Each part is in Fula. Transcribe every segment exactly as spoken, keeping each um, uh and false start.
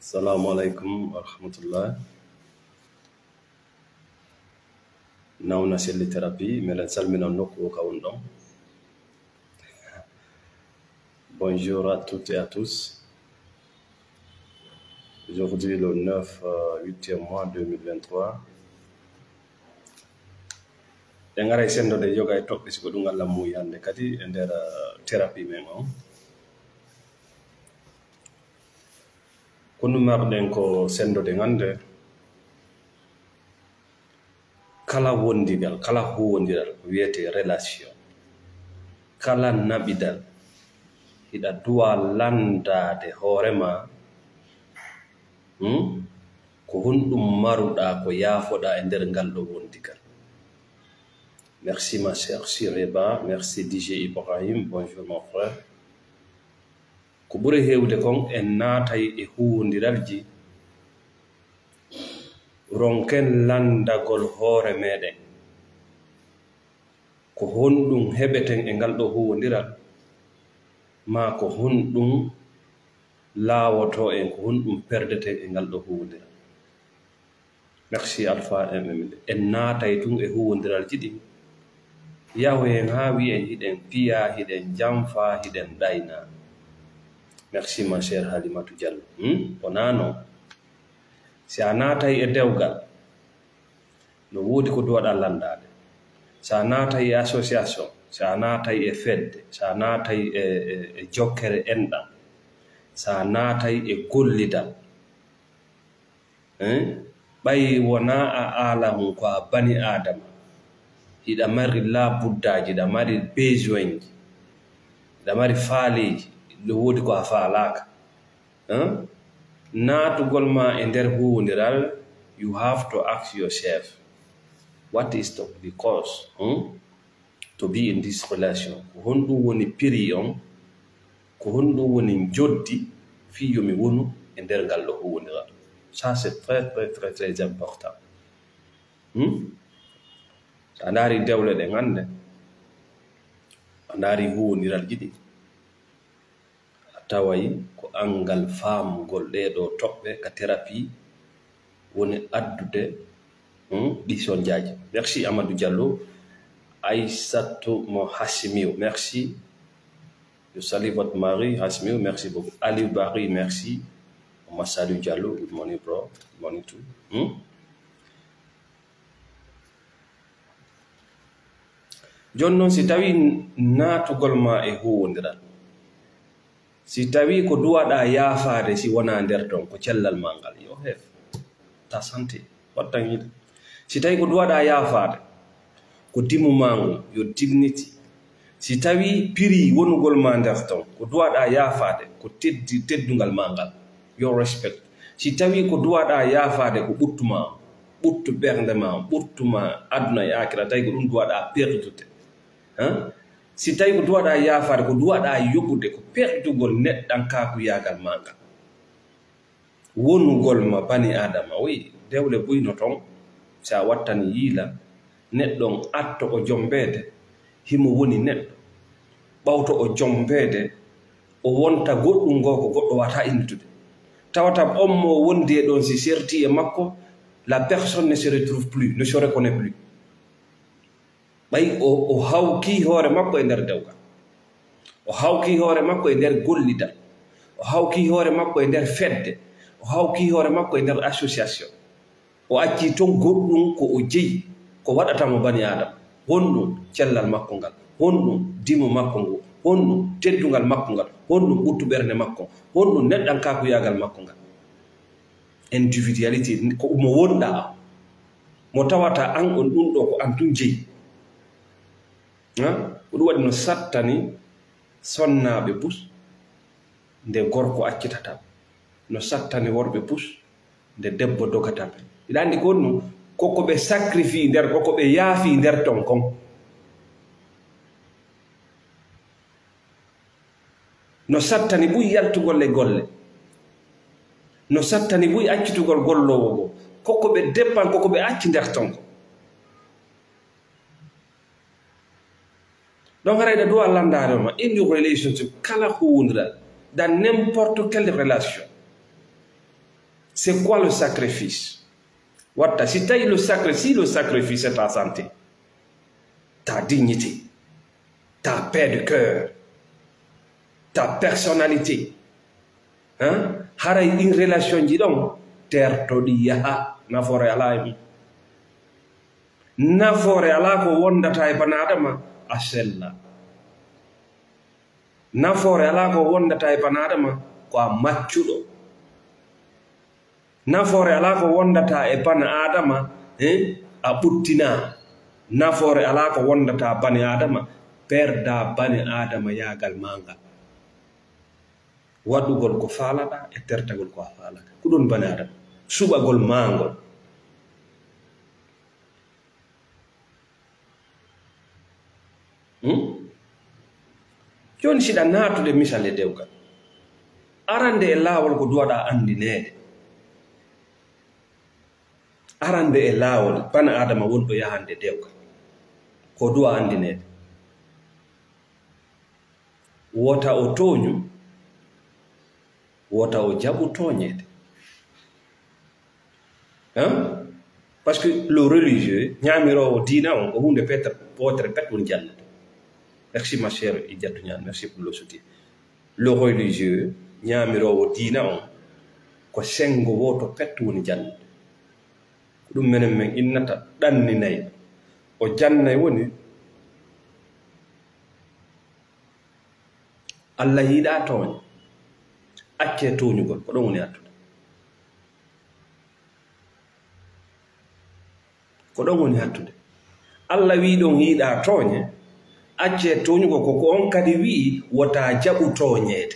Assalamu alaikum wa rahmatullah. Nawna Selli Thérapie, meɗen salmina nokku o ka woni ɗon. Bonjour à toutes et à tous. Aujourd'hui, le neuf, euh, huitième mois deux mille vingt-trois. En ngaray senndude yoga e toɓɓe, siko ɗum Allah muuyi hannde kadi e nder, euh, thérapie men on. Ko ɗum marɗen ko senndude hannde, kala wondigal, kala huwondiral ko wiyetee relation, kala naɓidal, hiɗa duwa lanndaade hoore ma, hmm? Ko honɗum maruɗaa ko yaafoɗaa e nder ngal ɗo wondigal? Merci ma sœur Sireba, merci D J Ibrahim, bonjour mon frère. Ko ɓuri heewde kon, en naatay e huwondiralji, ronken lanndagol hoore meɗen. Ko honɗum heɓeten e ngal ɗo huwondiral? Maa ko honɗum laawotoo en, ko honɗum perdeten e ngal ɗo huwondiral? Merci Alpha M M D. En naatay tun e huwondiralji ɗin. Yahoyen haa wi'en hiɗen piya, hiɗen janfa, hiɗen ɗayna. Merci ma chère Halimatu Diallo. Hmm? Wonaa non. Si a naatay e dewgal, no woodi ko duwaɗaa lanndaade. Si a naatay e association, si a naatay e fedde, si a naatay e, e, e jokkere enɗam, si a naatay e gollidal, hein? Ɓay wonaa a aala hun ko a bani Aadama, hiɗa mari laabuddaaji, hiɗa mari besoinji, hiɗa mari faaleeji, no woodi ko a faalaaka. Hein? Naatugol ma e nder huwondiral, you have to ask yourself, what is the, the cause, hmm? To be in this relation. Ko honɗum woni prix on? Ko honɗum woni njoddi fii yo mi wonu e nder ngal ɗo huwondiral? Ça, c'est très, très, très, très important. Hmm? So a ndaari dewle ɗen hannde, a ndaari huwondiralji ɗin, a taway ko anngal faamugol ɗee ɗoo toɓɓe ka thérapie woni addude, hmm, ɗi sonjaaji. Merci Amadou Diallo, Aissatou Mo Hassimiou, merci. Je salue votre mari, Hassimiou, merci beaucoup. Aliou Barry, merci. Mamadou Diallo, good morning, bro. Good morning too. Hmm? Jooni non, si tawii naatugol ma e huwondiral, si tawii ko duwaɗaa yaafaade, si wonaa nder ton, ko cellal maa ngal, yo heef ta santé, wattan yiɗa. Si tawii ko duwaɗaa yaafaade, ko dimu maa ngun, your dignity. Si tawii prix wonugol maa nder ton, ko duwaɗaa yaafaade, ko teddi, teddungal maa ngal, your respect. Si tawii ko duwaɗaa yaafaade, ko ɓuttu maa, ɓuttu ɓernde maa, ɓuttu maa aduna e aakira, tawi ko ɗum duwaɗaa perdude. Hein? Si tawi ko duwaɗaa yaafaade, ko duwaɗaa yoɓude, ko perdugol neɗɗankaakuyaagal maa ngal. Wonugol ma bani Aadama, wi, dewle buy no ton, si a wattani yiila, neɗɗo on atto o jombeede, himo woni neɗɗo. Ɓawto o jombeede, o wonta goɗɗum goo ko goɗɗo wata innitude. Tawata on mo wondi e ɗon, si serti e makko, la personne ne se retrouve plus, ne se reconnaît plus. Ɓay o, o hawkii hoore makko e nder dewgal. O hawkii hoore makko e nder gollidal. O hawkii hoore makko e nder fedde. O hawkii hoore makko e nder association. O accii ton goɗɗum ko o jeyi, ko waɗata mo bani Aadama. Honɗum cellal makko ngal? Honɗum dimo makko ngu? Honɗum teddungal makko ngal? Honɗum ɓuttu ɓernde makko? Honɗum neɗɗankakuyaagal makko ngal? Individualité, ko mo wonɗaa, mo tawata an on ɗum ɗo ko an tun jeyi. Ha? Ko ɗum waɗi no sattani sonnaaɓe bus nde gorko accitata ɓe. No sattani worɓe bus nde debbo dogata ɓe. Hiɗa anndi ko honɗum? Ko ko ɓe sacrifie nder, ko ko ɓe yaafi nder ton kon. No sattani buy yaltugol e golle. No sattani buy accitugol golloowo goo. Ko ko ɓe deppan, ko ko ɓe acci nder ton ko. Donc, haray ɗa duwa lanndaade ma, in your relationship, kala huwondiral, dans n'importe quelle relation. C'est quoi le sacrifice? Watta, si tawi le sacri-, si le sacrifice est ta santé, ta dignité, ta paix de cœur, ta personnalité, hein? Haray ɗin relation ji ɗon terto ɗi yaha, nafoore alaa e mum. Nafoore alaa ko wondata e bana Adama, a sella. Nafoore alaa ko wondata e bana Adama, ko a maccuɗo. Nafoore alaa ko wondata e bana Adama, eh, a ɓuttinaa. Nafoore alaa ko wondata bani Adama, perda bani Adama yaagal maa ngal. Waɗugol ko faalaɗaa e tertagol ko a faalaaka. Ko ɗun bani Adama. Suɓagol maa ngol. Hmm? Jooni, siɗa naatude misal e dewgal, arande e laawol ko duwaɗaa anndineede. Arande e laawol, bana Adama wonɗo yahande dewgal, ko duwa anndineede. Wota o tooñu, wota o jaɓu tooñeede. Hein? Parce que le religieux, ñaamiroowo diina on, ko huunde petre, pootere pet woni jannata. Merci, ma chère Idjatou Niane, merci pour le soutien. Le religieux, ñaamiroowo diina on, ko senngo wooto pet woni jannata. Ko ɗum menen men innata ɗanninay. O jannay woni Allah yiɗaa tooñe. Accee tooñugol, ko ɗon woni hattude. Ko ɗon woni hattude. Allah wi'i ɗon yiɗaa tooñe, accee tooñugol, ko, ko on kadi wi'i wota jaɓu tooñeede.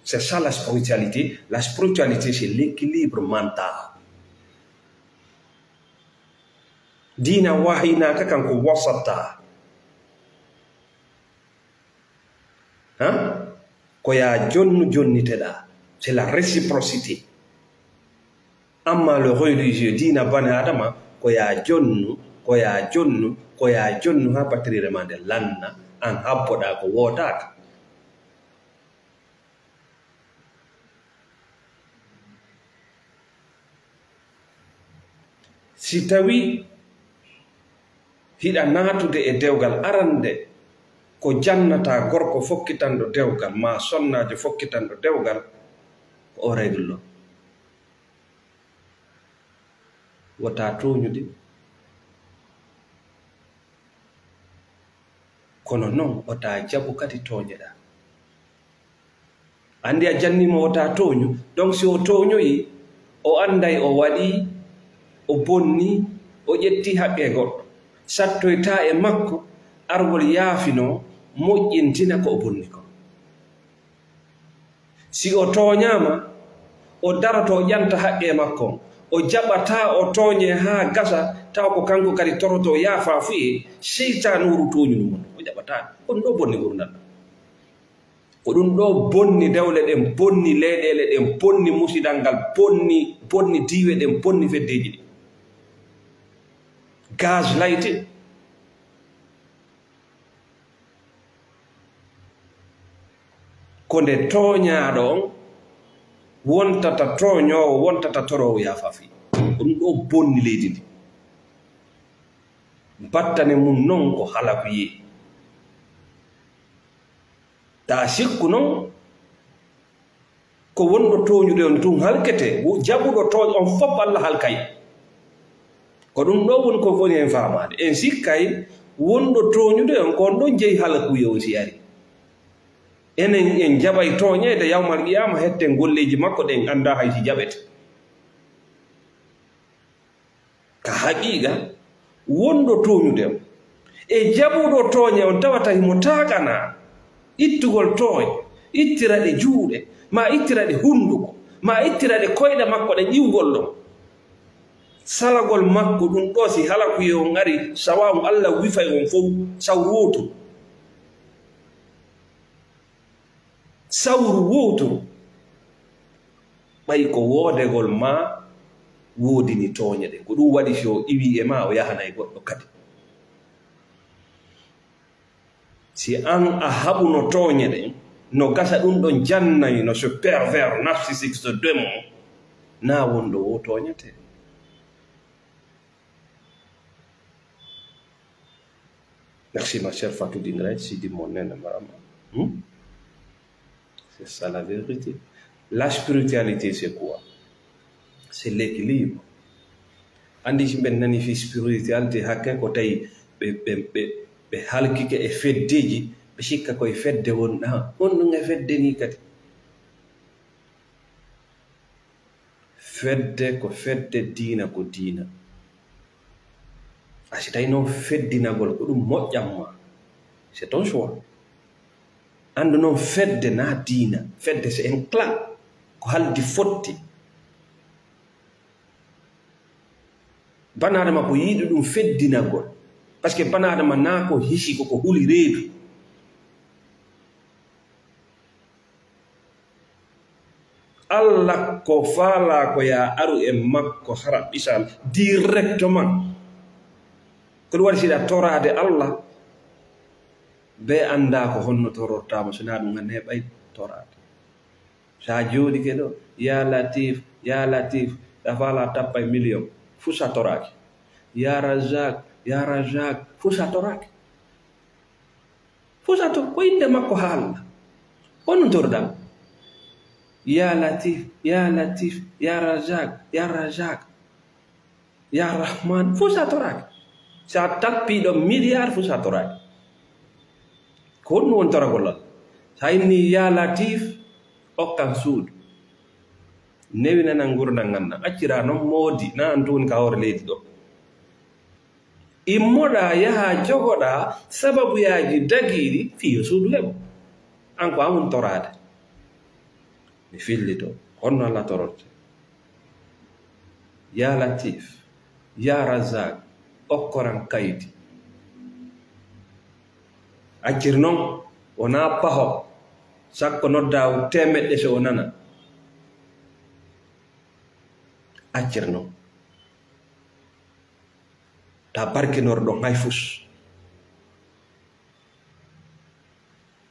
C'est ça la spiritualité. La spiritualité, c'est l'équilibre mental. Diina wahaynaaka kan ko wasata. Hein? Ko yaa jonnu jonniteɗaa. C'est la réciprocité. Amma le religieux, diina bani Adama, ko yaa jonnu, ko yaa jonnu, ko yaa jonnu haa batterie maa nde lanna, an habboɗaa ko wootaaka. Si tawii hiɗa naatude e dewgal arande, ko jannata gorko fokkitanɗo dewgal, maa sonnaajo fokkitanɗo dewgal, ko o règle. Wota tooñude. Kono non, wota jaɓu kadi tooñeɗaa. Anndi a janniimo wota tooñu. Donc, si o tooñoyi, o annday o waɗi, o bonni, o ƴetti haqqe goɗɗo. Sattoyta e makko argol yaafinoo, moƴƴintina ko o bonni kon. Si o tooñaama, o daroto, o ƴanta haqqee makko on. O jaɓataa o tooñee haa gasa, tawa ko kanko kadi toroto, o yaafaa fuu e seytaane wuro tooñude mo. O jaɓataa. Ko ɗun ɗoo bonni ngurndan. Ko ɗun ɗoo bonni dewle ɗen, bonni leyɗeele ɗen, bonni musidal ngal, bonni, bonni diiwe ɗen, bonni feddeeji ɗin. Gaz layti. Ko nde tooñaaɗo on wontata tooñoowo, wontata toroowo yaafa fii. Ko ɗun ɗoo bonni leydi ndi. Battane mun non ko halakuyee. Taa sikku non, ko wonɗo tooñude on tun halkete, wo-, jaɓuɗo tooñ on fof Allah halkay. Ko ɗun ɗoo woni ko woni en faamaade. En sikkay wonɗo tooñude on, ko on ɗon jeyi halakuyee on si ari. Enen en jaɓay tooñeede yawmal qiyaama, hetten golleeji makko ɗen, anndaa hay si jaɓete. Ka haqiiqa, wonɗo tooñude on e jaɓuɗo tooñe on tawata himo taakanaa ittugol tooñe, ittira ɗe juuɗe, maa ittira ɗe hunnduko, maa ittira ɗe koyɗe makko ɗen iwgol ɗon. Salagol makko ɗun ɗoo, si halakuyee on ari, sawa'un Allah wifay on fow, sawru wooturu. Sawru wooturu. Ɓay ko woodegol maa woodini tooñe ɗen. Ko ɗun waɗi si o iwii e maa, o yahanay goɗɗo kadi. Si an a haɓuno tooñe ɗen, no gasa ɗun ɗon jannay no ce pervers narcissique, ce démon, Na wonɗo o tooñate. Merci, ma chère Fatou Dingray, si di mon nene, ma, ma. Hmm? C'est ça la vérité. La spiritualité, c'est quoi? C'est l'équilibre. Andi si ɓen nani fi spiritualité, hakke ko tawi ɓe, ɓe, ɓe, ɓe halkike e feddeji, ɓe sikka koye fedde wonɗa. Honɗum e fedde ni kadi? Fedde ko fedde, diina ko diina. A si tawi noon feddinagol ko ɗum moƴƴan ma, c'est ton choix. Anndu noon fedde na diina. Fedde c'est un clan. Ko haldi fotti. Banaadama ko yiɗi ɗum feddinagol. Parce que banaadama na ko hisi ko, ko huli reedu. Allah ko faalaa ko yaa aru e makko hara ɓisal directement. Ko ɗum waɗi siɗa toraade Allah, be anndaa ko honno torortaa mo, so naa ɗum a neeɓay toraade. So a jooɗike ɗo, yaa Latif, yaa Latif, a faalaa tappay million, fuu sa toraaki. Yaa Razak, yaa Razak, fuu sa toraaki. Fuu sa to, ko innde makko haalna. Honɗum toroɗaa? Yaa Latif, yaa Latif, yaa Razak, yaa Razak, yaa Rahman, fuu sa toraaki. Sa tappii ɗo milliard, fuu sa toraaki. Ko honɗum woni toragol Allah? Sa inni yaa Latif, okkan suudu. Newinanan ngurndan ngan nan. Accira non moodi, na an tun ka hoore leydi ɗo. Immoɗaa, yahaa jogoɗaa sababuyaaji dagiiɗi fii yo suudu heɓo. An ko an woni toraade. Mi fillito, honno Allah tororte? Yaa Latif, yaa Razak, okkoran kaydi. Accir non, wonaa paho, sakko noddaa teemeɗɗe so o nana. Accir non. Ta barkinor ɗon hay fus.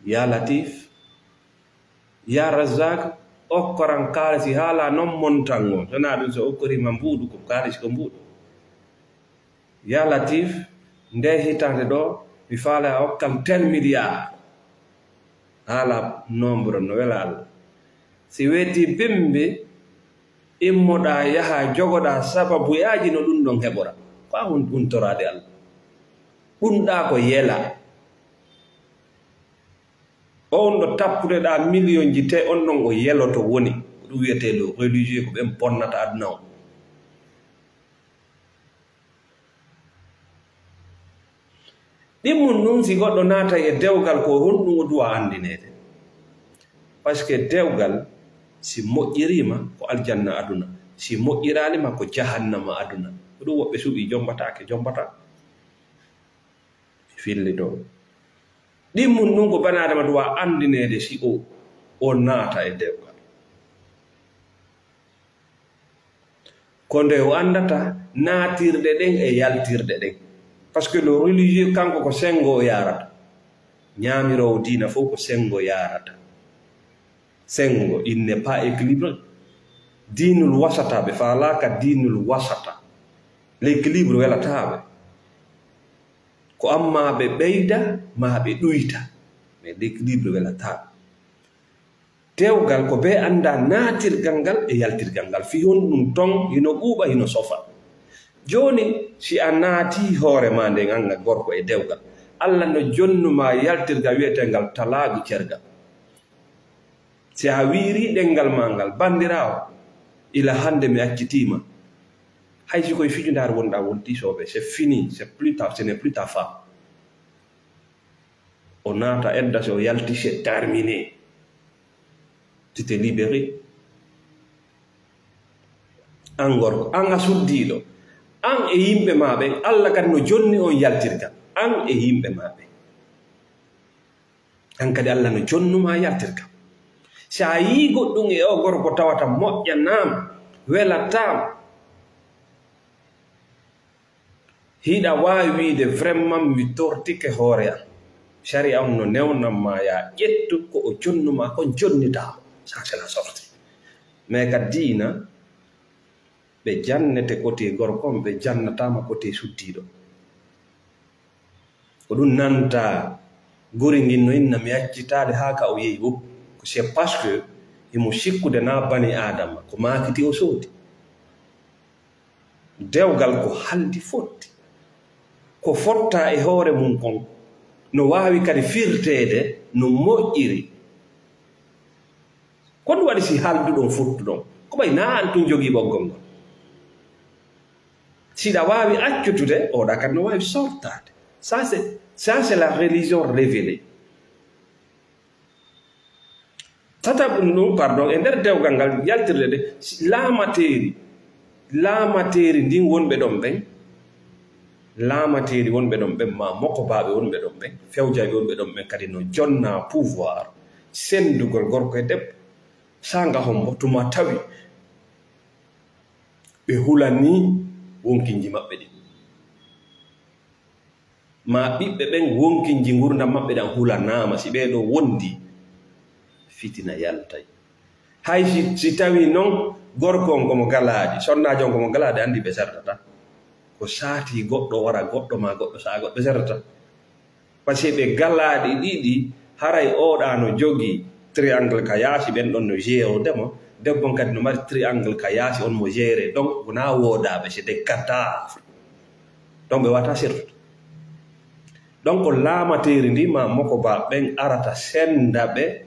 Yaa Latif, yaa Razak, okkoran kaalisi haala non montan on. Tana ɗum so okkori ma mbuuɗu, ko kaalisi ko mbuuɗu. Yaa Latif, nde hitaande ɗo, mi faala a okkan tel milliard. Haala nombre no wela Allah. Si weeti bimbi, immoɗaa yahaa jogoɗaa sababuyaaji no ɗum ɗon heɓora. Ko a hun-, huntoraade Allah. Ɗum ɗaa ko yela. On ɗo tappude ɗaa miliyonji te on ɗon o yeloto woni. Ko ɗum wiyetee le religieux ko ɓen bonnata aduna on. Ɗimmun ɗum si goɗɗo naatay e dewgal ko honɗum o duwa anndineede. Parce que dewgal si moƴƴiriima ko aljanna aduna, si moƴƴiraali ma ko jahannama aduna. Ko ɗum woɓɓe suɓii jombataake, jombata. Filli ɗo. Ɗimmun ɗum ko banaadama duwa anndineede si o, o naata e dewgal. Ko nde o anndata naatirɗe ɗen e yaltirɗe ɗen. Parce que le religieux kanko ko senngo o yaarata. Ñaamiroowo diina fof ko senngo yaarata. Senngo, il n'est pas équilibré. Diinul wasata, ɓe faalaaka diinul wasata. L'équilibre welataa ɓe. Ko amma ɓe ɓeyda, ma ɓe ɗuyta. Mais l'équilibre welataa ɓe. Dewgal ko bee annda naatirgal ngal e yaltirgal ngal. Fii honɗum ton hino ɓuuɓa, hino sofa. Jooni, si a naatii hoore maa nden, an gorko e dewgal, Alla no jonnu maa yaltirgal wi'eteengal talaagu cergal. Si a wiirii ɗenngal maa ngal, banndiraawo, ila hannde mi accitii ma. Hay si koye fijundaare wonɗaa wontii soobee, c'est fini, c'est plus ta, ce n'est plus ta femme. O naata edda, so o yalti, c'est terminé. Tu t'es libéré. An gorko, an a suddiiɗo. An e yimɓe maa ɓen, Alla kadi no jonni on yaltirgal. An e yimɓe maa ɓen. An kadi Alla no jonnu maa yaltirgal. Si a yii goɗɗum e o gorko tawata moƴƴanaama, welataama, hiɗa waawi wiide, vraiment, mi tortike hoore am. Sariya on no newnan ma, yaa ƴettu ko o jonnu ma kon, jonnitaa mo. Ça, c'est la sortie. Mais ka diina, Ɓe jannete kote gorko on, ɓe jannataama kote suddiiɗo. Ko ɗum nanta guri ngin no inna mi accitaade haa ka o yehi fof. Ko c'est parce que himo sikkude na bani Aadama, ko maakiti o soodi. Dewgal ko haldi fotti. Ko fotta e hoore mum kon, no waawi kadi firteede no moƴƴiri. Ko ɗum waɗi si halduɗon fottuɗon, ko ɓay na an tun jogii ɓoggol ngol. Siɗa waawi accutude, oɗa kadi no waawi sortaade. Ça, c'est, ça, c'est la religion révélée. Tataɓum ɗum, pardon, e nder dewgal ngal yaltirde de, si laamateeri, laamateeri ndin wonɓe ɗon ɓen, laamateeri wonɓe ɗon ɓen, ma mokobaaɓe wonɓe ɗon ɓen, fewjayɓe wonɓe ɗon ɓen kadi no jonna pouvoir, senndugol gorko e debbo, sanga hombo tuma tawi ɓe hulanii wonkinji maɓɓe ɗin. Ma ɓiɓɓe ɓen wonkinji ngurdam maɓɓe ɗan hulanaama, si ɓee ɗoo wondi, fitina yaltay. Hay si, si tawi non gorko on ko mo galaaɗi, sonnaajo on ko mo galaaɗi, anndi ɓe sertata. Ko saati goɗɗo wara goɗɗo ma goɗɗo sa'a goɗɗo sertata. Parce que ɓe galaaɗi ɗiɗi, haray oɗa no jogi triangle ka yaasi, ɓen ɗon no gérer demo, debbo on kadi no mari triangle ka yaasi, on mo gérer. Donc, wona woodaaɓe, c'est des cadavres. Donc, ɓe wata sirtude. Donc, ko laamateeri ndi ma moko ba ɓen arata senda ɓe,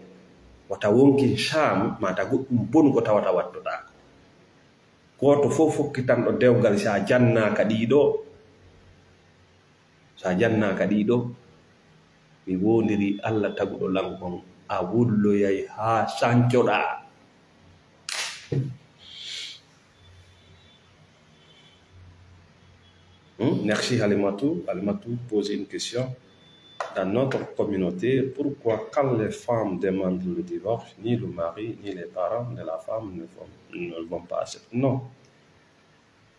wata wonkin Saam, ma ta goɗɗum bonu ko tawata wattoɗaako. Gooto fof fokkitanɗo dewgal, sa jannaaka ɗiɗo, sa jannaaka ɗiɗo, mi woondiri Allah taguɗo lan kon, a wulloyay haa sancoɗaa. Hmm? Merci Halimatou. Halimatou pose une question. Dans notre communauté, pourquoi quand les femmes demandent le divorce, ni le mari, ni les parents de la femme ne vont, ne vont pas accepter? Non.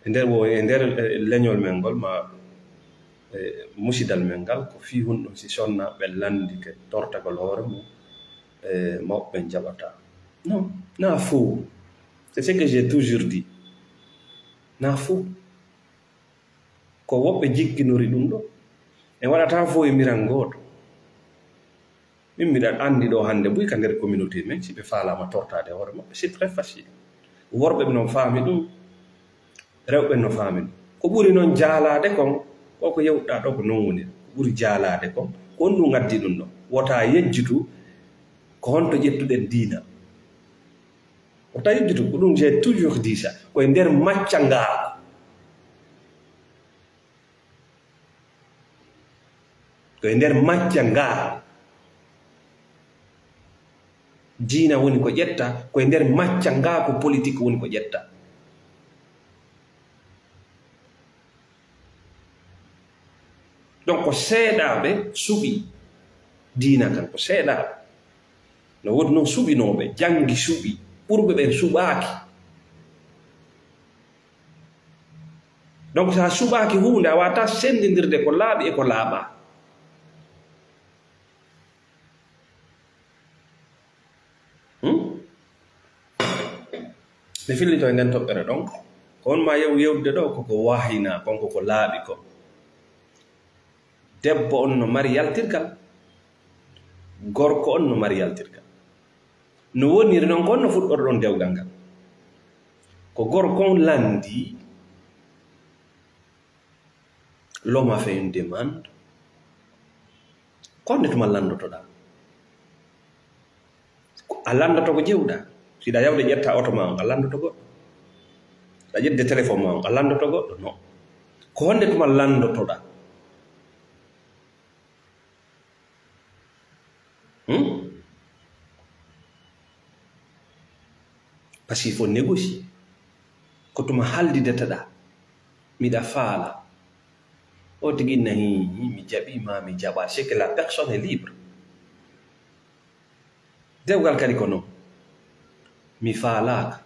E nder wo-, e nder, eh, leñol men ngol, ma, eh, musidal men ngal, ko fii hun ɗum si sonna ɓe landike tortagol hoore mum, eh, mawɓe ɓen jaɓata. Non, na fow. C'est ce que j'ai toujours dit. Na fow. Ko woɓɓe jikkinori ɗum ɗo. En waɗata fow e miran gooto. Min mbiɗa anndi ɗo hannde buy ka nder communauté men, si ɓe faalaama tortaade hoore maɓɓe, c'est très facile. Worɓe ɓe non faami ɗum, rewɓe no faami ɗum. Ko ɓuri non jaalaade kon, ko ko yewɗa ɗo ko non woni. Ko ɓuri jaalaade kon, ko on ɗum addi ɗum ɗo. Wota yejjitu, ko honto ƴettuɗen diina. Wota yejjitu, ko ɗum j'ai toujours dit ça. Ko e nder macca ngaa. Ko e nder macca ngaa diina woni ko ƴetta, ko e nder macca ngaa ko politique woni ko ƴetta. Donc, ko seeɗaaɓe suɓi diina kan, ko seeɗaaɓe. No woodi noon suɓinooɓe, janngi suɓi, ɓurɓe ɓen suɓaaki. Donc, so a suɓaaki huunde, a waawataa senndindirde ko laaɓi e ko laaɓaa. Hmm? Mi fillito e nden toɓɓere ɗon. Ko on ma yew yewde ɗo, koko waahina kon, koko laaɓi kon. Debbo on no mari yaltirgal, gorko on no mari yaltirgal. No woniri noon, ko honno fuɗɗorɗon dewgal ngal? Ko gorko on lanndii, l'homme a fait une demande. Ko honde tuma lanndotoɗaa? Ko a lanndoto ko jewɗaa. Siɗa yawde ƴetta oto ma on, a lanndoto goɗɗo. Siɗa ƴettude téléphone ma on, a lanndoto goɗɗo. No. Ko honde tuma lanndotoɗaa? Hmm? Parce qu'il faut négocier. Ko tuma haaldideteɗaa, miɗa faala. O tigi inna, "Hi, hi, mi jaɓi ma mi jaɓa." C'est que la personne est libre. Dewgal kadi ko non. Mi faalaaka.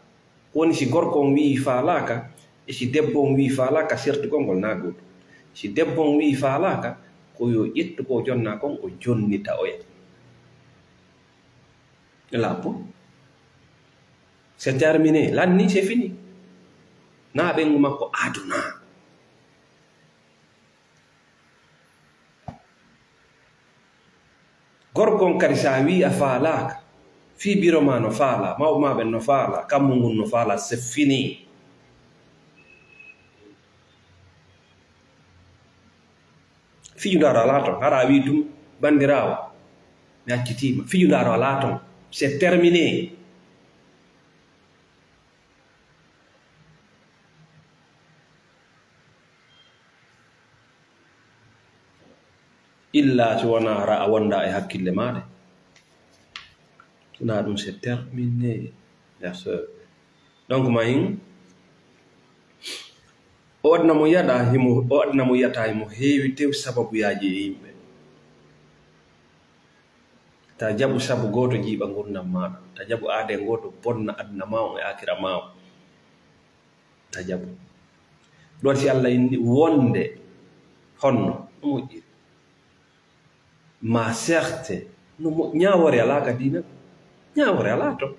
Ko woni si gorko on wi'i faalaaka, e si debbo on wi'i faalaaka, sertugol ngol na gootum. Si debbo on wi'i faalaaka, ko yo ƴettu ko o jonna kon, o jonnita oya. Lappo. C'est terminé. Lanni, c'est fini. Naa ɓeyngu makko aduna. Gorko on kadi, so a wii a faalaaka, fii biro ma no faalaa, mawɓe ma ɓen no faalaa, kammu ngun no faalaa, c'est fini. Fijundaaru alaa ton. Hara a wii ɗum, "Banndiraawo, mi accitiima." Fijundaaru alaa ton. C'est terminé. Illa si wonaa hara a wondaa e hakkille maa ɗe. Wonaa ɗum, c'est terminé, ya sœur. Donc, mayin, o aduna mo yiyata himo, o aduna mo yiyata himo heewi tew sababuyaaji e yimɓe. Ta jaɓu sabu gooto jiiɓa ngurndan maaɗa. Ta jaɓu aade gooto bonna aduna maa on e aakira maa on. Ta jaɓu. Ɗon si Allah inni wonde honno no moƴƴiri. Ma serte no mo-, ñaawoore alaa ka diina. Ñaawoore alaa ton.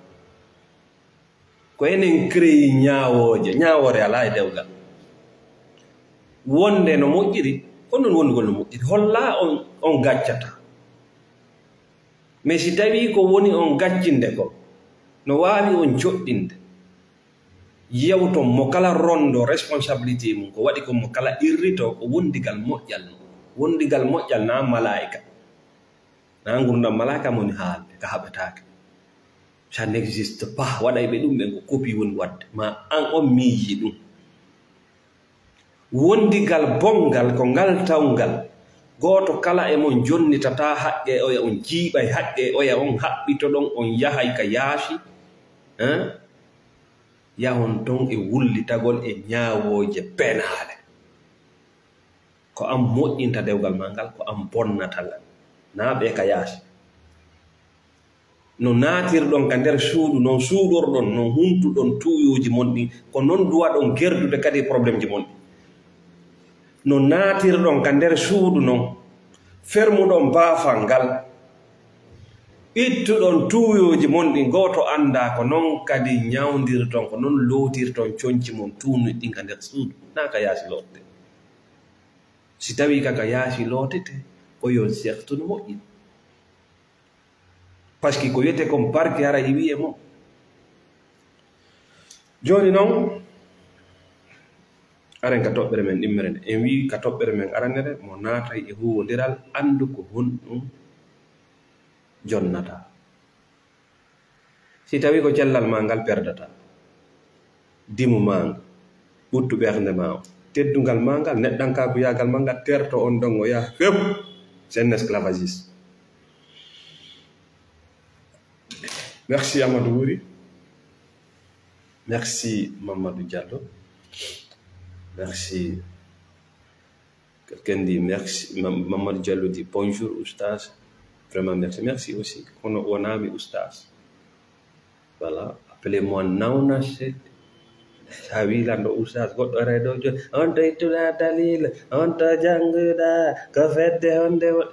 Ko enen créé ñaawooje, ñaawoore alaa e dewgal. Wonde no moƴƴiri, ko non wondugol no moƴƴiri. Hollaa on, on gaccata. Mais si tawii ko woni on gaccinde ko, no waawi on coɗɗinde. Yewton mo kala rondo responsabilité mum, ko waɗi kon mo kala irrito ko wondigal moƴƴal non. Wondigal moƴƴal na malaa'ika. Na ngurndan malaa'ika mo woni haalde, ka haɓetaake. Ça n'existe pas. Waɗayɓe ɗum ɓen ko copie woni waɗde. Ma an on miiji ɗum. Wondigal bonngal ko ngal tawngal. Gooto kala e mon jonnitataa haqqe oya, on jiiɓay haqqe oya, on haɓɓitoɗon, on yahay ka yaasi. Hein? Yahon ton e wullitagol e ñaawooje penaale. Ko an moƴƴinta dewgal maa ngal, ko an bonnata ngal. Naa ɓe ka yaasi. No naatirɗon ka nder suudu, non suuɗorɗon, non huntuɗon tuuyooji mon ɗin, ko non duwaɗon gerdude kadi e problémeji mon ɗin. No naatirɗon ka nder suudu non, fermuɗon baafal ngal, ittuɗon tuuyooji mon ɗin, gooto anndaa, ko non kadi ñawndirton, ko non lootirton conci mon tuunuɗi ɗin ka nder suudu, naa ka yaasi lootde. Si tawii ka ka yaasi lootete, oyon sehtu no moƴƴi. Parce que ko wiyetee kon parquet hara e wi'e mo. Jooni non, aren ka toɓɓere men ɗimmere nde. En wii ka toɓɓere men aranere, mo naatay e huuwondiral, anndu ko honɗum jonnata. Si tawii ko cellal maa ngal perdata, dimu maa ngal, ɓuttu ɓernde maa on, teddungal maa ngal, neɗɗankaakuyaagal maa ngal, terto on ɗon o yaha few. C'est un esclavagiste. Merci Amadou Wuri. Merci Mamadou Diallo. Merci. Quelqu'un dit merci. Mam-, Mamadou Diallo dit bonjour, Oustaz. Vraiment, merci. Merci aussi. Kono wonaa mi Oustaz. Voilà. Appelez-moi Nawna Sel. Sa wi lanɗo Oustaz, goɗɗo reedo jo-, on to ittuɗa dalil, on to jannguɗa, ko fedde honde wo-,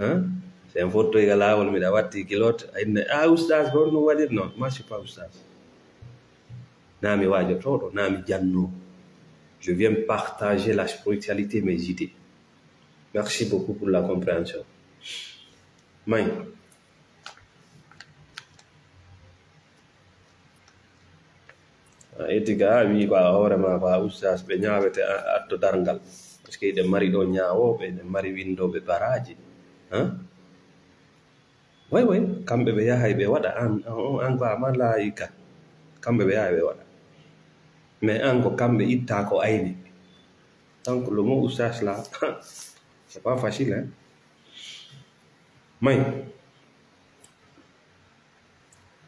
hein? C'est un photo ga laawol, miɗa watti kilot. Ay, ne, ah, Oustaz, ko honɗum waɗir noon? Moi, je suis pas Oustaz. Naa mi waajotooɗo, naa mi jannoowo. Je viens partager la spiritualité, mes idées. Merci beaucoup pour la compréhension. May. A eti ka, a wii ko a hoore maa ko a ustaas, ɓe ñaawete a, addo darngal. Parce que eɗen mari ɗo ñaawooɓe, eɗen mari winndooɓe baraaji. Hein? Way, way, kamɓe ɓe yahay ɓe waɗa, an, an, an ko a malaayika. Kamɓe ɓe yahay ɓe waɗa. Mais an ko kamɓe itta ko ayni. Donc, le mot ustaas là, c'est pas facile, hein. May.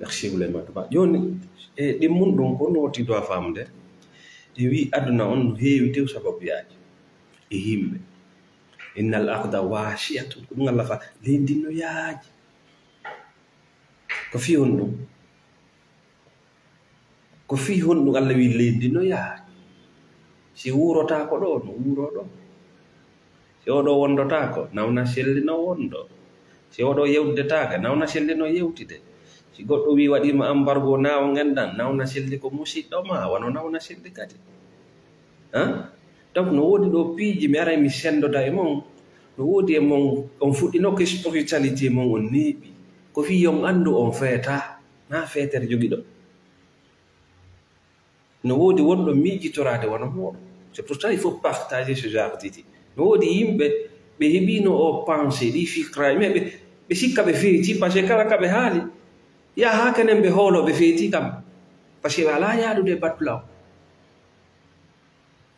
Merci, Souleymane Ba. Jooni, e ɗimmun ɗum ko no woti do a famde. E wi aduna on no heewi tew sababuyaaji e yimɓe. Innal arda wasi'atun, ko ɗum Allah fa, leydi no yaaji. Ko fii honɗum? Ko fii honɗum Allah wi leydi no yaaji? Si wuurotaako ɗo, no wuuro ɗo. Si oɗo wondotaako, nawna selli no wondo. Si oɗo yewtidetaaka, nawna selli no yewtide. Si goɗɗo wii waɗiima embargo, nawgen ɗan, nawna selli ko musiɗɗo ma, wano nawna selli kadi. Hein? Donc, no woodi ɗo piiji, mi aray mi senndoda e mon. No woodi e mon, on fuɗɗinoke spiritualité mon, on neeɓi. Ko fii yo on anndu on feeta, na feetere jogiɗo. No woodi wonɗo miijitoraade wano mooɗon. C'est pour ça il faut partager ce genre d'idée. No woodi yimɓe, ɓe heɓiino o pensée, ɗi fikra, mais ɓe, ɓe sikka ɓe feeti, parce que kala ka ɓe haali, yaha haa kenen ɓe hoolo ɓe feeti kam. Parce que ɓe alaa yaadude e batula o.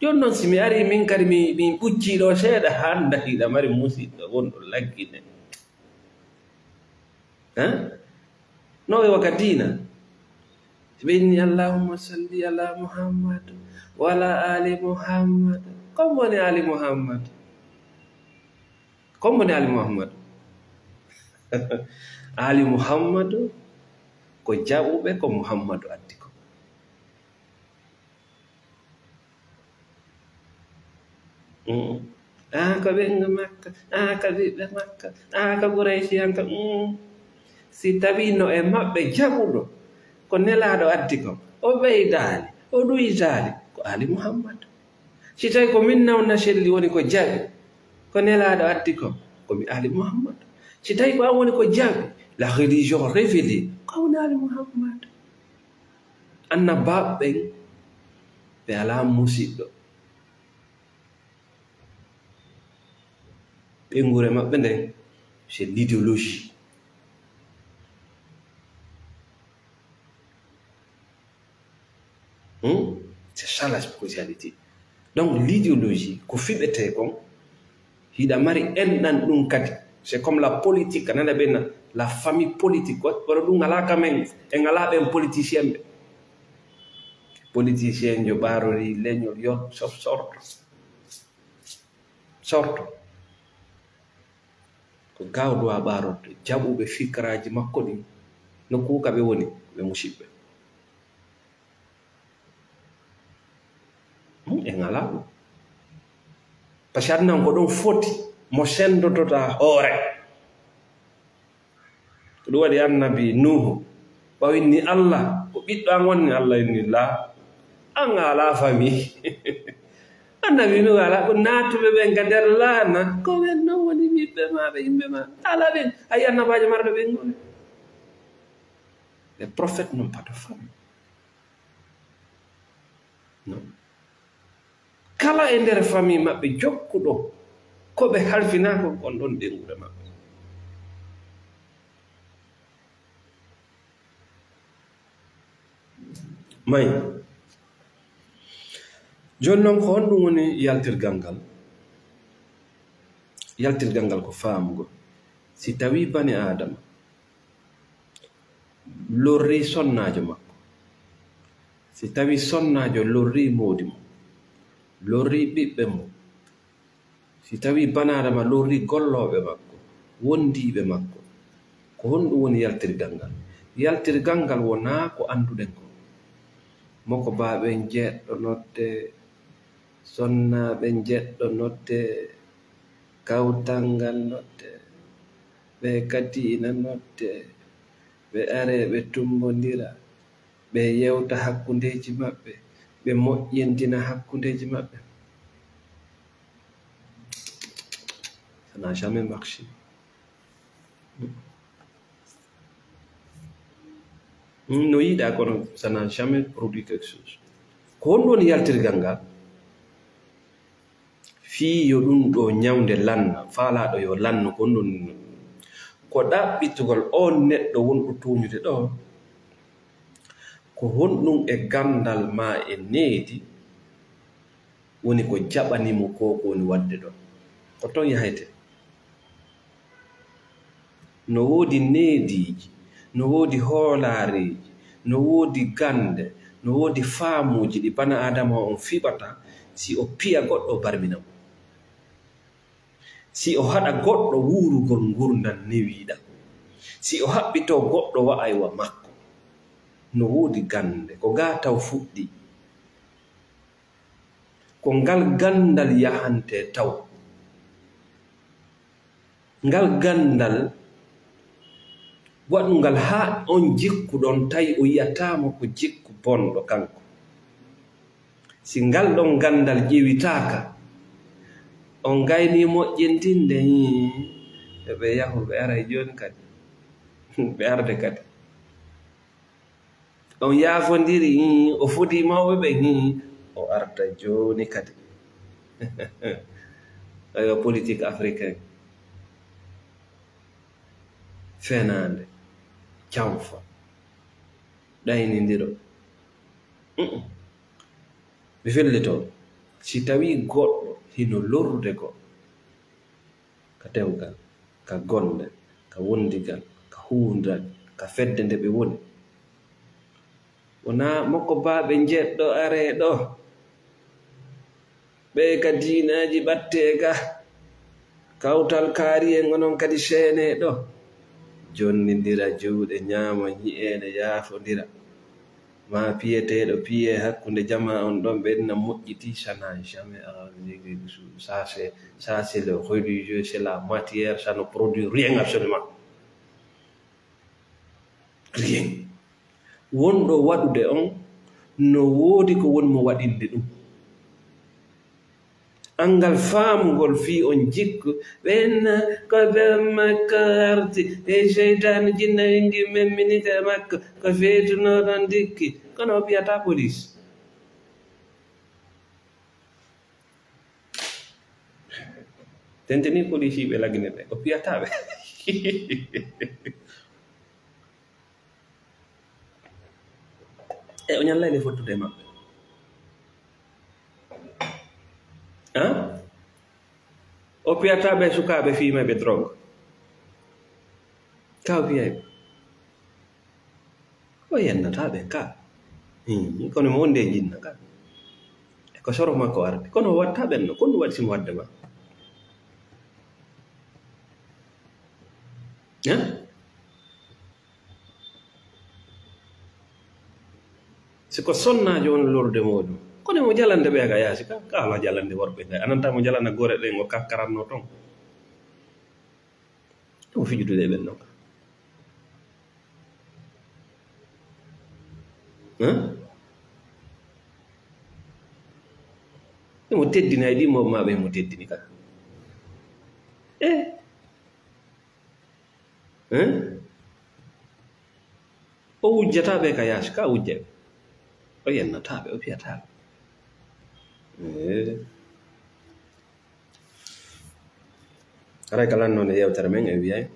Jooni non, si mi arii min kadi mi, mi ɓuccii ɗo seeɗa, hannda hiɗa mari musiɗɗo wonɗo laggine. Hein? No ɓe waka diina. Si ɓe inni, "Allahumma salli ala Muhammad wa ala ali Muhammad." Ko hombo woni ali Muhammad? Ko hombo woni ali Muhammad? Ali Muhammad ko jaɓuɓe ko Muhammadu addi ko. Mm. Aa, ko ɓiɓɓe Makka, aa, ko ɓiɓɓe Makka, aa, ko Quraysiyanka. Mm. Si tawii no e maɓɓe jaɓuɗo ko Nelaaɗo addi kon, o ɓeydaali, o ɗuytaali, ko Ali Muhammad. Si tawii ko min nawna selli woni ko jaɓi ko Nelaaɗo addi kon, ko mi Ali Muhammad. Si tawii ko an woni ko jaɓi la religion révélée, ko an woni Ali Muhammad. Annabaaɓe ɓen, ɓe alaa musiɗɗo. Ɓeynguure maɓɓe nden, c'est l'idéologie. Hmm? C'est ça la spiritualité. Donc, l'idéologie, ko fiɓetee kon, hiɗa mari enɗan ɗum kadi. C'est comme la politique, a nana ɓe na, la famille politique, ko, kono ɗum alaa ka men, en alaa ɓen politicien ɓe. Politicien jo ɓaarori leñol, yo sof sorto. Sorto. Ko gawɗo a ɓaarorde, jaɓuɓe fikiraaji makko ɗin, nokku ka ɓe woni, ɓe musiɓɓe. Hmm, en alaa ɗum. Parce que adnan ko ɗum foti, mo senndotota hoore. Ko ɗum waɗi annabi Nuuhu, ɓawo inni Allah, ko ɓiɗɗo an wonni? Allah inni, "Laa, an a alaa famille." Annabi Nuuhu alaa, ko naatuɓe ɓen ka nder laana, ko ɓen non woni ɓiɓɓe ma, ɓe yimɓe ma. Alaa ɓen, ay annabaajo marɗo ɓen ngoni. Les prophètes n'ont pas de famille. Non. Kala e nder famille maɓɓe jokkuɗo ko ɓe halfinaa kon, kon ɗon ɓeynguure maɓɓe. May. Jooni non, ko honɗum woni yaltirgal ngal? Yaltirgal ngal ko faamugol. Si tawii bani Aadama lorri sonnaajo makko, si tawii sonnaajo lorri moodi mum, lorri ɓiɓɓe mum, si tawii bani Aadama lorri gollooɓe makko, wondiiɓe makko, ko honɗum woni yaltirgal ngal? Yaltirgal ngal wonaa ko annduɗen ko. Mokobaaɓe njeɗɗo nodde, sonnaaɓe njeɗɗo nodde, kawtal ngal nodde, ɓe kadi ina nodde, ɓe aree ɓe tummbondira, ɓe yewta hakkundeeji maɓɓe, ɓe moƴƴintina hakkundeeji maɓɓe. Ça n'a jamais marché. Hmm, no yiɗaa, kono ça n'a jamais produit quelque chose. Ko honɗum woni yaltirgal ngal? Fii yo ɗum ɗo ñawnde lanna, faalaaɗo yo lanno, ko honɗum woni? Ko ɗaɓɓitugol on neɗɗo wonɗo tooñude ɗo, ko honɗum e ganndal maa e needi woni ko jaɓani mo ko, ko woni waɗde ɗon. Ko ton yahete. No woodi neediiji, no woodi hoolaareeji, no woodi gannde, no woodi faamuuji ɗi bana Aadama on fiɓata, si o piya goɗɗo o barmina mo. Si o haɗa goɗɗo wuurugol ngurndan newiiɗan, si o haɓɓitoo goɗɗo wa'aywa makko, no woodi gannde, ko gaa taw fuɗɗi. Ko ngal ganndal yahante taw. Ngal ganndal Waɗu ngal haa on jikku ɗon tawi o yi'ataa mo ko jikku bonɗo kanko. Si ngal ɗon ganndal ƴewitaaka, on gayni moƴƴintinde, hii, ɓe yahu, ɓe aray jooni kadi. Ɓe arde kadi. On yaafondiri, hii, o fodi mawɓe ɓen, hii, o arda jooni kadi. Aywa, politique africain. Fenaande, canfa, ɗaynindiro. Mm-mm. Mi fellito, si tawii goɗɗo hino lorrude goɗɗo, ka dewgal, ka golle, ka wondigal, ka huundiral, ka fedde nde ɓe woni. Wonaa mokko baaɓe njeɗɗo aree ɗo. Ɓee ka diinaaji ɓattee ga. Kawtal kaari en onon kadi seenee ɗo. Jonnindira juuɗe, ñaama ñi'eele, yaafondira. Ma piyeteeɗo piye hakkunde jamaa on ɗon, ɓe na moƴƴiti, ça n'a jamais arrangé quelque chose. Ça, c'est, ça, c'est le religieux, c'est la matière, ça ne produit rien absolument. Rien. Wonɗo waɗude on, no woodi ko woni mo waɗinde ɗum. Anngal faamugol fii on jikku, ɓen ko ɓe makko arti, e seytaane jinne wingi memminike makko, ko feetunooɗon dikki, kono o piyataa poliis. Tentini poliisiiɓe lagine ɓe, o piyataa ɓe. E o ñallay le fottude e maɓɓe. Hein? O piyataa ɓe sukaaɓe fiimayɓe drogue. Ka o piyay ɓe. O yennataa ɓen ka. Hmm, kono mo wonde e jinna ka. E ko soro makko arde. Kono o watta ɓen no. Kono waɗi simo wadde ma. Hein? Si ko sonnaajo won lorde muɗum, kono mo jalande ɓe ka yaasi ka, ka ala jalande worɓe ɓe. Ananta mo jalana gore ɗen o kakkaranno ton. Ɗum fijudude e ɓen ɗon. Hein? Emo teddina e ɗi mo ma ɓe mo teddini ka. Eh. Hein? O wujjataa ɓe ka yaasi, ka wujja ɓe. O yennataa ɓe, o piyataa ɓe. Eh. Haray ka lannoon e yewtere men, en wi'ay,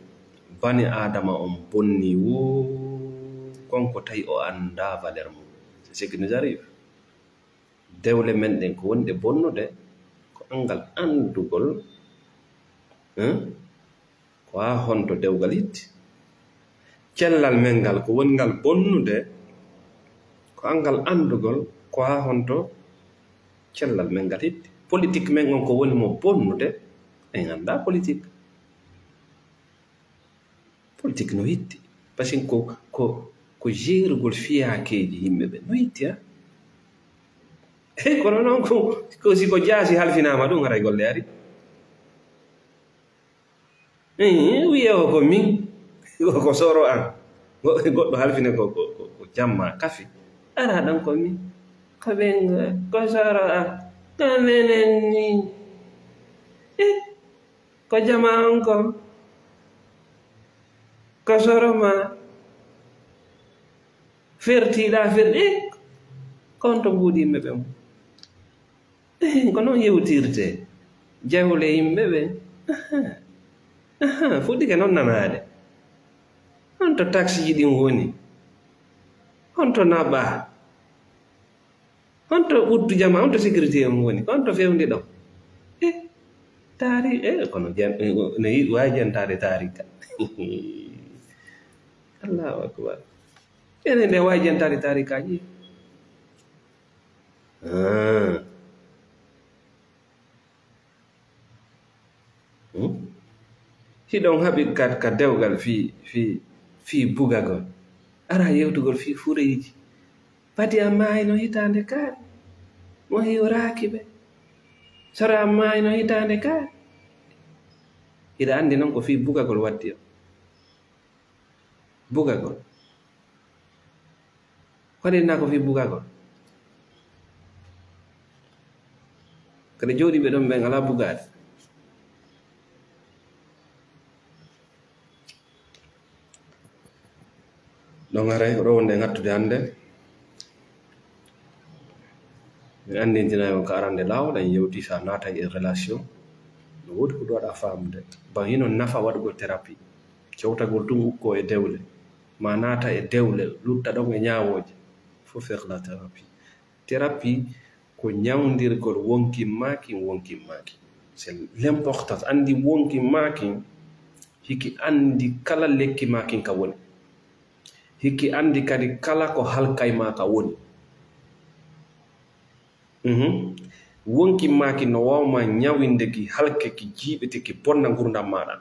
bani Aadama on bonni woo, kon ko tawi o anndaa valeur mum. C'est ce qui nous arrive. Dewle men ɗen ko woni ɗe bonnude, ko anngal anndugol, hein? Ko haa honto dewgal hitti? Cellal men ngal, ko woni ngal bonnude, ko anngal anndugol, ko haa honto cellal men ngal hitti? Politik men on, ko woni mo bonnude, en anndaa politik. Politik no hitti. Parce que ko, ko, ko jeerugol fiyaakeeji yimɓe ɓe no hitti, ha? Hey, kono noon ko, ko si ko jaasi halfinaama ɗum, haray golle ari. Eh, wiye o ko min, ko, ko soro an. Go-, goɗɗo halfine ko, ko, ko, ko jamma kafi. Ara ɗon ko min. Ko ɓen, ko soro an. Ko menen ni. Eh, ko jama on ko. Ko soro ma. Fertiɗa ferti. Eh, ko on to mbuuɗi yimɓe ɓe mo. Eh, ko noon yewtirte. Jawle yimɓe ɓe. Aha. Aha, fuɗɗike noon nanaade. On to taksiiji ɗin woni. On to naɓa. On to ɓuttu jama, on to sécurité on woni. On to fewndi ɗon. Eh, taari, eh, kono jen-, eh, ne yi-, waawi jentaade taarika. Allahu akbar. Enen nde waawi jentaade taarikaaji. Ah. Hmm? Hiɗon haɓi ka, ka dewgal fii, fii, fii bugagol. Ara yewtugol fii fureeji. Pati a maayno hitaande kaari. Mo hiwraaki ɓe. Sora a maayno hitaande kaari. Hiɗa anndi non ko fii bugagol waddi o. Bugagol. Ko waɗi na ko fii bugagol? Kadi jooɗiiɓe ɗon ɓen alaa bugaade. Ɗon haray ko ɗoo wonde ngattude hannde. Mi anndintinay on ka arande laawol, en yewti so a naatay e relation. No woodi ko ɗum waɗa faamude. Ba hino nafa waɗugol thérapie. Cewtagol tun ukko e dewle. Ma naata e dewle, lutta ɗon e ñaawooje. Faut faire la thérapie. Thérapie ko ñawndirgol wonkin maa kin, wonkin maa kin. C'est l'importance. Anndi wonkin maa kin, hiki anndi kala lekki maa kin ka woni. Hiki anndi kadi kala ko halkay maa ka woni. Mhm. Wonkin maa kin no waaw maa ñawinde ki halke ki jiiɓete ki bonna ngurndan maaɗa.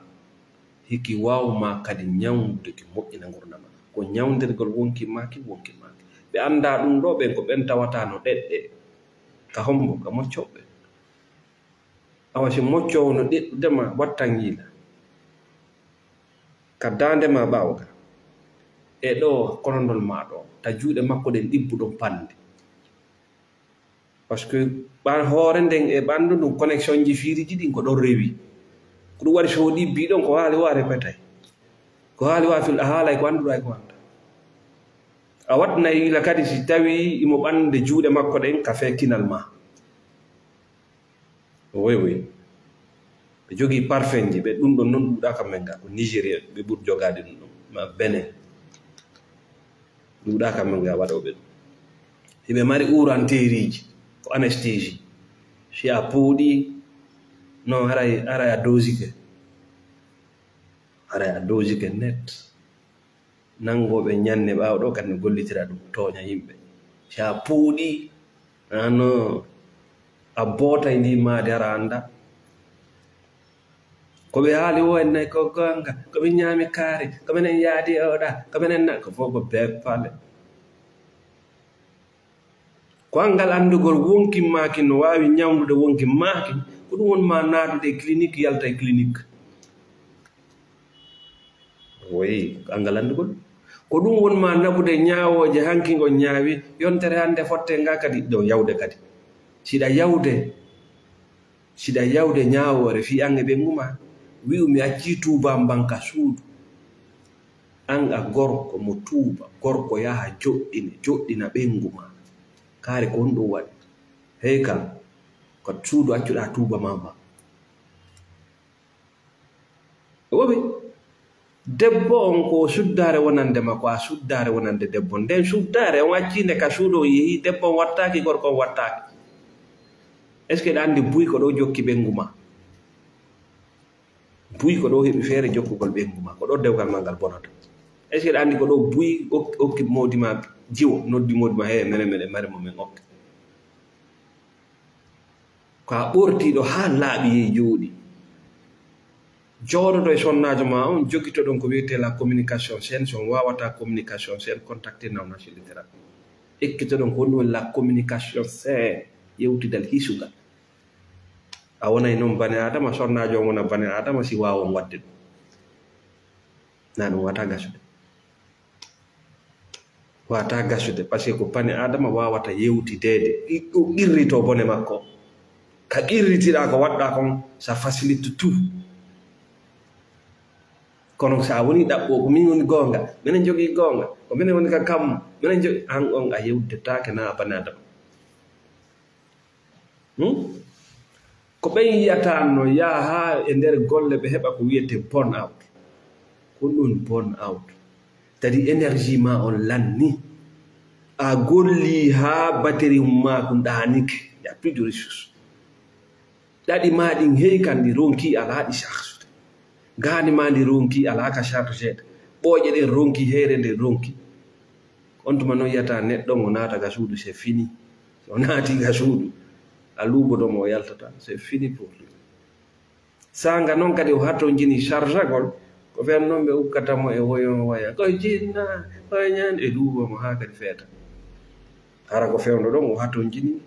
Hiki waaw maa kadi ñawndude ki moƴƴina ngurndan maaɗa. Ko ñawndirgol wonkin maa kin, wonkin maa kin. Ɓe anndaa ɗum ɗoo, ɓen ko ɓen tawata no ɗeɗɗe. Ka hombo? Ka moccooɓe. Awa si moccoowo no ɗeɗɗude ma, wattan yiila. Ka daande ma ɓaawo ka. E ɗoo, konondol ma ɗoo. Ta juuɗe makko ɗen ɗibbu ɗon panndi. Parce que ɓan hoore nden e ɓanndu ndun, connexion ji fiiriji ɗin ko ɗon rewi. Ko ɗum waɗi so o ɗibbii ɗon, ko haali o a repetay. Ko haali o a fil-, a haalay ko annduɗaa e ko anndaa. A waɗnay yila kadi si tawii imo ɓannde juuɗe makko ɗen ka fee kinal ma. Woy, woy. Ɓe jogii parfumji, ɓe ɗum ɗon non ɗuuɗaa ka men ga. Ko Nigéria ɓe ɓuri jogaade ɗum ɗon. Ma Benin. Ɗuuɗaa ka men ga waɗooɓe ɗum. Hiɓe mari uuranteeriiji, ko anesthésie. Si a puuɗii, non, haray, haray a dosike. Haray a dosike net. Nanngooɓe ñanne ɓaawo ɗoo kadi no gollitira ɗum, tooña yimɓe. Si a puuɗii, ano a bootay ndi maadi, hara annda. Ko ɓe haali o en nay ko goonga, ko ɓe ñaami kaari, ko menen yaadi e oɗa, ko menen na-, ko fof ko beppale. Ko angal anndugol wonkin maakin no waawi ñawndude wonkin maakin, ko ɗum woni ma naatude e clinique, yalta e clinique. Woyi, ko angal anndugol. Ko ɗum woni ma naɓude ñaawooje hanki ngon ñaawi, yontere hannde fotte nga kadi ɗo yawde kadi. Siɗa yawde, siɗa yawde ñaawoore fii an e ɓenngu ma, wi'u mi accii tuuba mban ka suudu. An a gorko mo tuuba, gorko yaha joɗɗine, joɗɗina ɓenngu ma. Kaari ko honɗum waɗi? Hey kan, ko suudu accuɗaa tuuba ma mban. Wowi, debbo on ko suddaare wonande ma, ko a suddaare wonande debbo. Nden suddaare on accinde ka suudu on yehi, debbo on wattaaki, gorko on wattaaki. Est-ce que ɗa anndi buy ko ɗo jokki ɓenngu ma? Buy ko ɗo heɓi feere jokkugol ɓenngu ma, ko ɗo dewgal ma ngal bonata. Est-ce que ɗa anndi ko ɗo buy ok-, okki moodi ma jiwo, noddi moodi ma, "He, mene, mene, mare mo men okke." Ko a ɓortiiɗo haa laaɓi yehi jooɗi. Jooɗoɗo e sonnaajo ma on, jogitoɗon ko wiyetee la communication saine. Si on waawataa communication saine, contactez Nauna Chili Thérapie. Ekkitoɗon ko honɗum woni la communication saine, yewtidal hisungal. A wonay noon bani Aadama, sonnaajo on wona bani Aadama, si waawon waɗde ɗum. Na ɗum wata gasude. Wata gasude, parce que ko bani Aadama waawata yewtideede, ɗi-, ɗum qirrito bone makko. Ka qirritiɗaa ko waɗɗaa kon, ça facilite tout. Kono so a woni ɗaɓɓo, ko min woni goonga, minen jogii goonga, ko minen woni ka kammu, minen jogii, an on a yewtidetaake na a bani Aadama. Hmm? Ko ɓen yiyata no yaha haa e nder golle ɓe heɓa ko wiyetee burn out. Ko ɗum burn out. Kadi énergie ma on lanni. A golli haa batterie mum ma kun ɗaanike. Y a plus de ressources. Ɗaɗi ma ɗin hey kan ɗi ronki alaa ɗi charge. Gaani ma ndi ronki alaa ka charge. Ɓooƴe ɗen ronki, heyre nden ronki. On tuma non yiyata neɗɗo mo naata ga suudu, c'est fini. So naati ga suudu, a luubodo mo o yaltata, c'est fini pour lui. Saanga non kadi o hatonjini chargagol, ko fen non ɓe ukkata mo e woyon waya. Ko jinna, ko ñan e luubo mo haa kadi feeta. Hara ko fewndo ɗon o hatonjini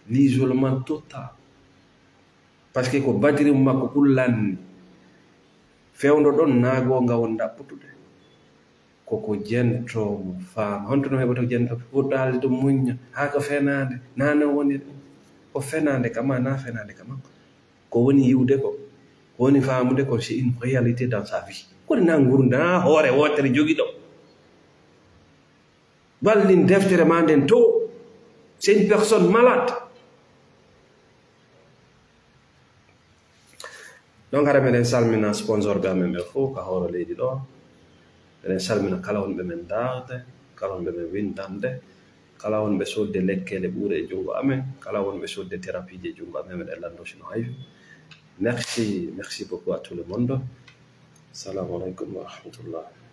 l'isolement total. Parce que ko batterie makko kun lanni. Fewndo ɗon na goonga won ɗaɓɓutude. Koko jento mo faama. Honto no heɓoto jento? Fuɗɗaade ɗum muñña. Haa ko fenaande. Naa no woni ɗum. Ko fenaande kama, naa fenaande kama. Ko woni yiwde ko, ko woni faamude ko, c'est une réalité dans sa vie. Ko woni na ngurndan hoore wootere jogiɗo. Wallin deftere ma nden to. C'est une personne malade. Donc, hara meɗen salmina sponsor ɓe amen ɓe fof ka hoore leydi ɗo. Meɗen salmina kala wonɓe men daarde, kala wonɓe men winndande, kala wonɓe sodde lekkele ɓuure e junngo amen, kala wonɓe sodde thérapie ji e junngo amen, meɗen lanndo sino hayfi. Merci, merci beaucoup à tout le monde. Assalamu alaikum wa rahmatullah.